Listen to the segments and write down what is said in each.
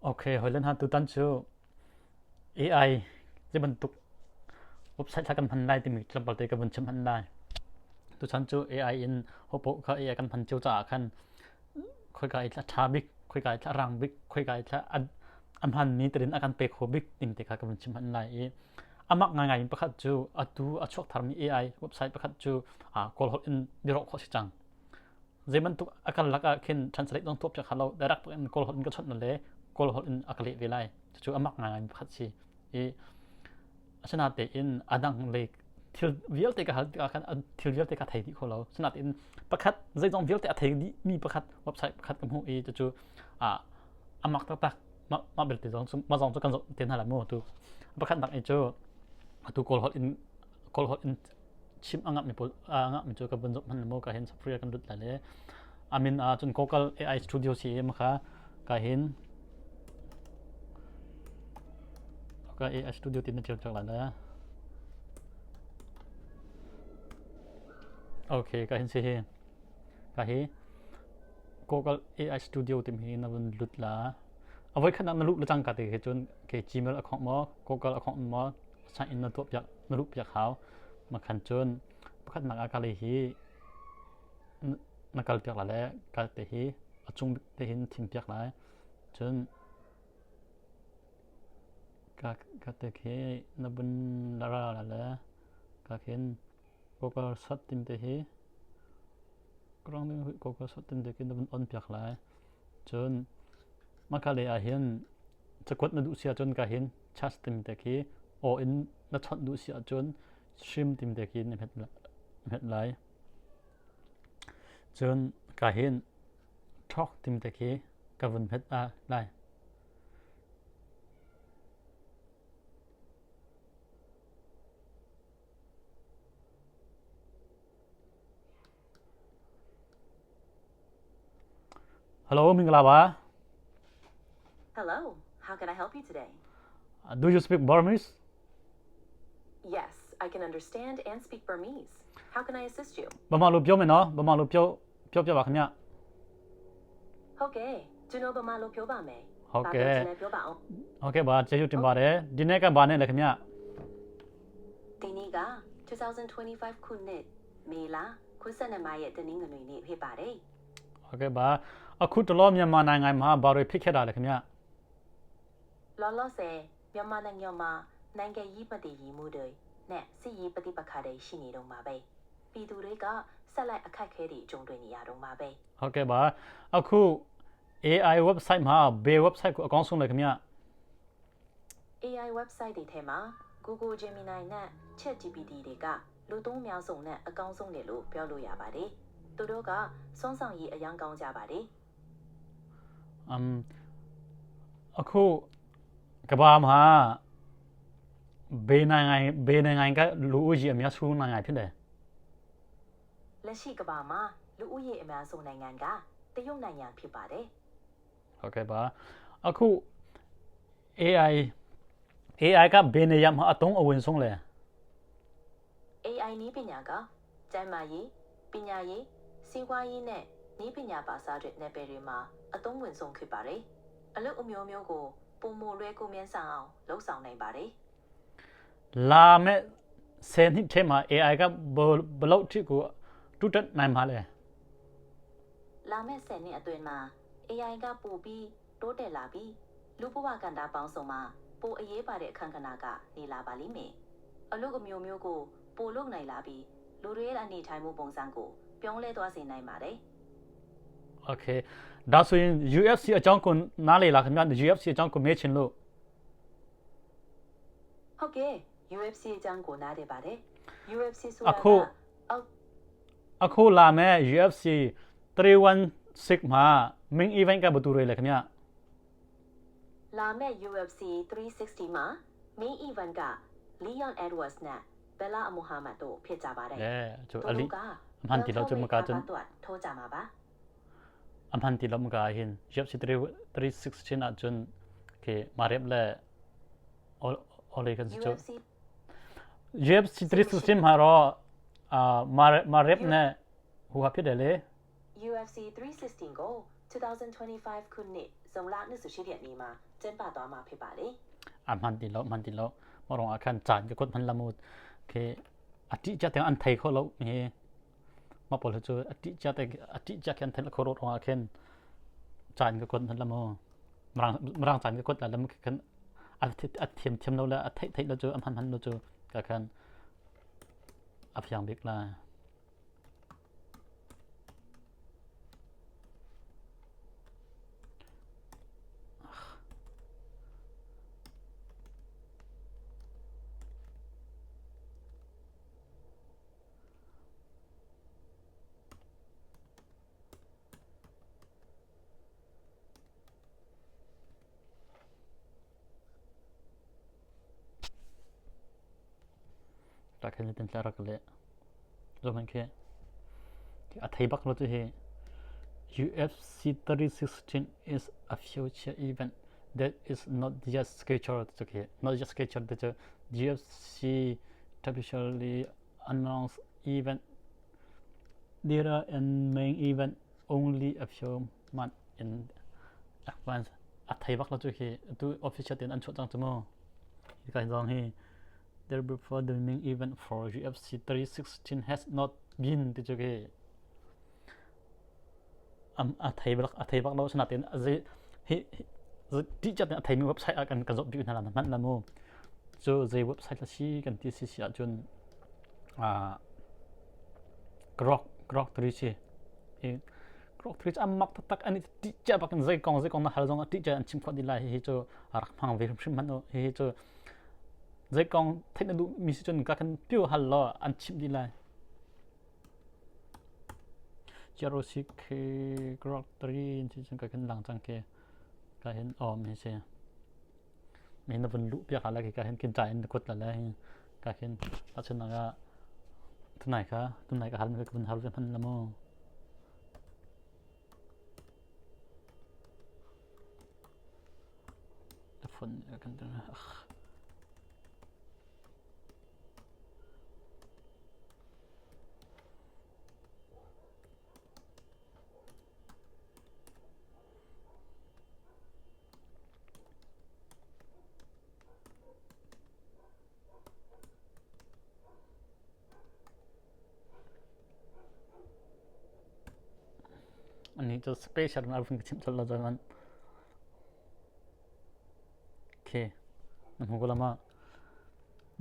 Okay, hawile hna tutan cu AI ti bantuk website kha kan hman lai timi tlawmpal te ka vun chim hman lai. Tuchan cu AI in hopoh kha AI kan hman cio caah khan khoika i thla ṭha bik, khoika i thla rang bik, khoika i thla a hmanmi terin a kan pe kho bik timi te kha ka vun chim hman lai i amak ngaingai in pakhat cu atu a chuak tharmi AI website pakhat cu Kawl holh in biaruah khawh si cang. Zei bantuk a kal lak ah khin translate zong tuah piak hau lo direct in Kawl holh in ka chawnh na le Kawl holh in a ka leh ve lai. Cucu a mak ngaingai pakhat si. I asinatein a dang lei thil vialte ka hal tikah khan thil vialte ka thei dih kho lo. Asinatein pakhat zeizong vialte a thei dih mi pakhat website pakhat ka hmuh i cucu a mak taktak. Mah mah belte zong cu mah zong cu kan zoh te hna lai mu tu. Pakhat nak i cu atu Kawl holh in Kawl holh in chim a ngahmi pawl a ngahmi cu ka vun zoh hmanh maw ka hin software kan lut lai le amin ah cun Google AI Studio si ma kha ka hin ka AI Studio tin na tial piak lai le okay ka hin si hi ka hi Google AI Studio tim hi na vun lut la a voi khat nak na luh le cang ka te he cun ke Gmail account maw Google account maw sign in na tuah piak na luh piak hau makhan cun pakhatnak ah kali hi na kal piak lai le kal te hi a cung te hin thim piak lai cun ka ka te khi na bun la ra la le ka khin Google search tim te hi krong ding Google search tim te khi na bun on piak lai cun maka le ah hin cakuat na duh si ahcun ka hin chat timi te khi aw in na chawnh duh si ahcun stream timi te khi na hmet lai. Cun ka hin talk timi te khi ka vun hmet lai. Hello, Mingalaba. Hello, how can I help you today? Do you speak Burmese? Yes, I can understand and speak Burmese. How can I assist you? ဗမာလိုပြောမယ်နော်ဗမာလိုပြောပြောပြပါခင်ဗျ ဟုတ်ကဲ့ကျွန်တော်ဗမာလိုပြောပါမယ် ဟုတ်ကဲ့ ဘာပြောချင်လဲပြောပါအောင် ဟုတ်ကဲ့ပါကျေးဇူးတင်ပါတယ်ဒီနေ့ကဘာနဲ့လဲခင်ဗျ ဒီနေ့က2025ခုနှစ်မေလ9ရက်တနင်္ဂနွေနေ့ဖြစ်ပါတယ် ဟုတ်ကဲ့ပါအခုတလောမြန်မာနိုင်ငံမှာဘာတွေဖြစ်ခဲ့တာလဲခင်ဗျ လောလောဆယ်မြန်မာနိုင်ငံမှာနိုင်ငံရေးပတိရေးမှုတွေနဲ့စစ်ရေးပဋိပက္ခတွေရှိနေတော့မှာပဲပြည်သူတွေကဆက်လက်အခက်အခဲတွေကြုံတွေ့နေရတော့မှာပဲ ဟုတ်ကဲ့ပါအခု AI website မှာဘယ် website ကိုအကောင်းဆုံးလဲခင်ဗျ AI website တွေထဲမှာ Google Gemini နဲ့ ChatGPT တွေကလူသုံးများဆုံးနဲ့အကောင်းဆုံးတယ်လို့ပြောလို့ရပါတယ်။သူတို့ကစွမ်းဆောင်ရည်အရန်ကောင်းကြပါတယ် အမ်အခုကဘာမှာဘယ်နိုင်ငံဘယ်နိုင်ငံကလူဦးရေအများဆုံးနိုင်ငံဖြစ်တယ် ။လက်ရှိကမ္ဘာမှာလူဦးရေအများဆုံးနိုင်ငံကတရုတ်နိုင်ငံဖြစ်ပါတယ် ဟုတ်ကဲ့ပါအခု AI AI ကဘယ်နေရာမှာအသုံးအဝင်ဆုံးလဲ ။ AI နည်းပညာကကျန်းမာရေး၊ပညာရေး၊စီးပွားရေးနဲ့နည်းပညာပါစားတဲ့နယ်ပယ်တွေမှာအသုံးဝင်ဆုံးဖြစ်ပါတယ်။အလုပ်အမျိုးမျိုးကိုပုံမလွဲကူမြန်ဆန်အောင်လှုပ်ဆောင်နိုင်ပါတယ်။ လာမယ့်10နှစ်ထဲမှာ AI ကဘယ်လောက်ထိကိုတိုးတက်နိုင်မှာလဲ လာမယ့်10နှစ်အတွင်းမှာ AI ကပိုပြီးတိုးတက်လာပြီးလူဘဝကဏ္ဍပေါင်းစုံမှာပိုအရေးပါတဲ့အခန်းကဏ္ဍကနေလာပါလိမ့်မယ်။အလုပ်အမျိုးမျိုးကိုပိုလုပ်နိုင်လာပြီးလူတွေရဲ့အနေထိုင်မှုပုံစံကိုပြောင်းလဲသွားစေနိုင်ပါတယ် Okay ဒါဆိုရင် UFC အကြောင်းကိုနားလည်လားခင်ဗျာ UFC အကြောင်းကိုမေးချင်လို့ ။ဟုတ်ကဲ့ UFC အကြောင်းကိုနားလည်ပါတယ်။ UFC ဆိုတာ အခု ကအောက် အခုလာမယ့် UFC 316မှာ main event ကဘယ်သူတွေလဲခင်ဗျ လာမယ့် UFC 360မှာ main event က Leon Edwards နဲ့ Bella Muhammad တို့ဖြစ်ကြပါတယ် လဲကျိုအလီ သူတို့က အမှန်တီလောက်ကျမကကျန် ထိုးကြမှာပါ အမှန်တီလောက်မကဟင် UFC 316အကျွန်းကေမာရက်လဲအော်လေကန်ကျို UFC UFC 316မှာတော့အာမာမာရက်နဲ့ဟိုဟာဖြစ်တယ်လေ UFC 316ကို2025ခုနှစ် ဇွန်လ28ရက်နေ့မှာကျင်းပသွားမှာဖြစ်ပါတယ် A hman ti lo hman ti lo mah ruangah khan caan ka kuat hman la mu khi a ṭih cia tiang an thei kho lo hi mah pawl hi cu a ṭih cia te a ṭih cia khi an theih kho ruangah khin caan ka kuat hman la mu mirang mirang caan ka kuat la lam khan a thiam thiam lo le a theih theih lo cu a hman hman lo cu ka khan a fiang bik lai. Takhin tin tla rak le zohhmanh khi a thei bak lo cu hi UFC 316 is a future event that is not yet scheduled cu khi not yet scheduled cu UFC officially announced event there are and main event only a few months in advance a thei bak lo cu khi tu official tin an chuah cang cu mu hi ka zong hi Therefore, the main event for UFC 316 has not been ti cu khi a thei bak a thei bak lo sinain zei hi ti chat a theimi website ah kan kan zoh bik hna la hmanh la mu cu zei website la si kan ti si si ahcun Grok Grok 3 si hi Grok 3 cu an mak taktak an i ti cia bak in zei kong zei kong na hal zong ah ti cia an chim khawh dih lai hi cu rak hmang ve hrimhrim hmanh u hihi cu zei kong theih na duhmi si cun ka kan piu hal law an chimh dih lai. CROCK Grok 3 in cun ka kan lang cang ke ka hin om hi si. Mi na vun luh piak la ka hin kin cha in kut la le hi ka hin ta chun na tunai kha tunai ka hal mi ka vun hal ve hman la mu. Davon ach. Ani cu special in a vun ka chimh colh lo cun Okay. Na hmu ko la ma.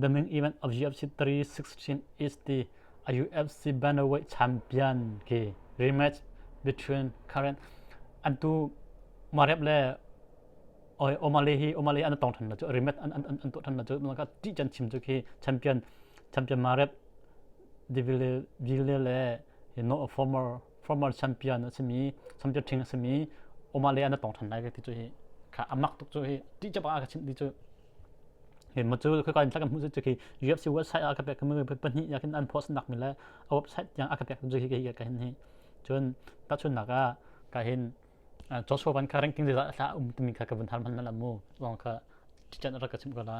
The main event of UFC 316 is the UFC Bantamweight Champion ke rematch between current antu Marep le oi O'Malley hi O'Malley an tong than la chu rematch an an an to than la chu ka ti chan chim chu khi champion champion Marep De Villiers le no former former champion a simi champion ṭhing a simi O'Malley an tong ṭhan lai ka ti cu hi kha a mak tuk cu hi ṭih cep ah ka chimh ti cu hi ma cu khoi kan kan hmuh cu khi UFC website ah ka pek mi pahnih ya khin an post nak mi le a website tiang a ka pek cu hi hi ka hin hi cun tahchunnak ah ka hin Joshua Van kha ranking zeizah hla um timi kha ka vun hal hman la mu long kha ṭican rak ka chimh ko la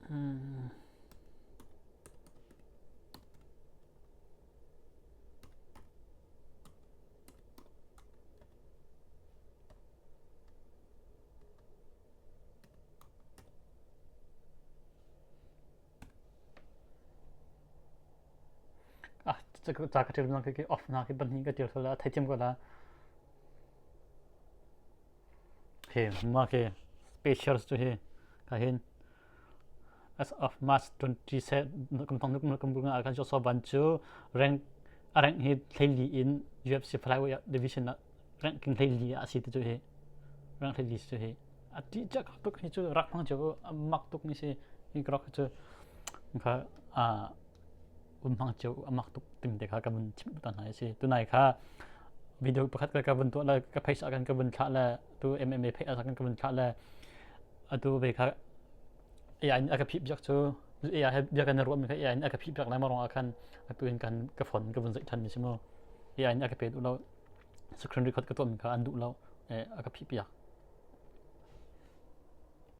Hmm. Ah, ca ka ṭial khi off na khi ban hi ka ṭial la theithiam ko la. He ma khi specials cu hi ka hin as of March 27 kum thong kum kum kum ah khan Joshua Van cu rank a rank hi thleili in UFC flyweight division ah ranking thleili ah si ti cu hi rank thleili cu hi a ṭih cak tuk hi cu rak hmang cio a mak tuk mi si hi ka rak cu kha a um hmang cio a mak tuk tim te kha ka vun chim ta hna si tunai kha video pakhat ka ka vun tuah le ka face ah kan ka vun thlah le tu MMA face ah kan ka vun thlah le atu ve kha AI in a ka phih biak cu AI he bia kan ruah mi kha AI in a ka phih biak lai ma rong ah khan atu in kan ka phone ka vun zeih than mi si mu AI in a ka pe duh lo. Screen record ka tuahmi kha an duh lo. A ka phih piak.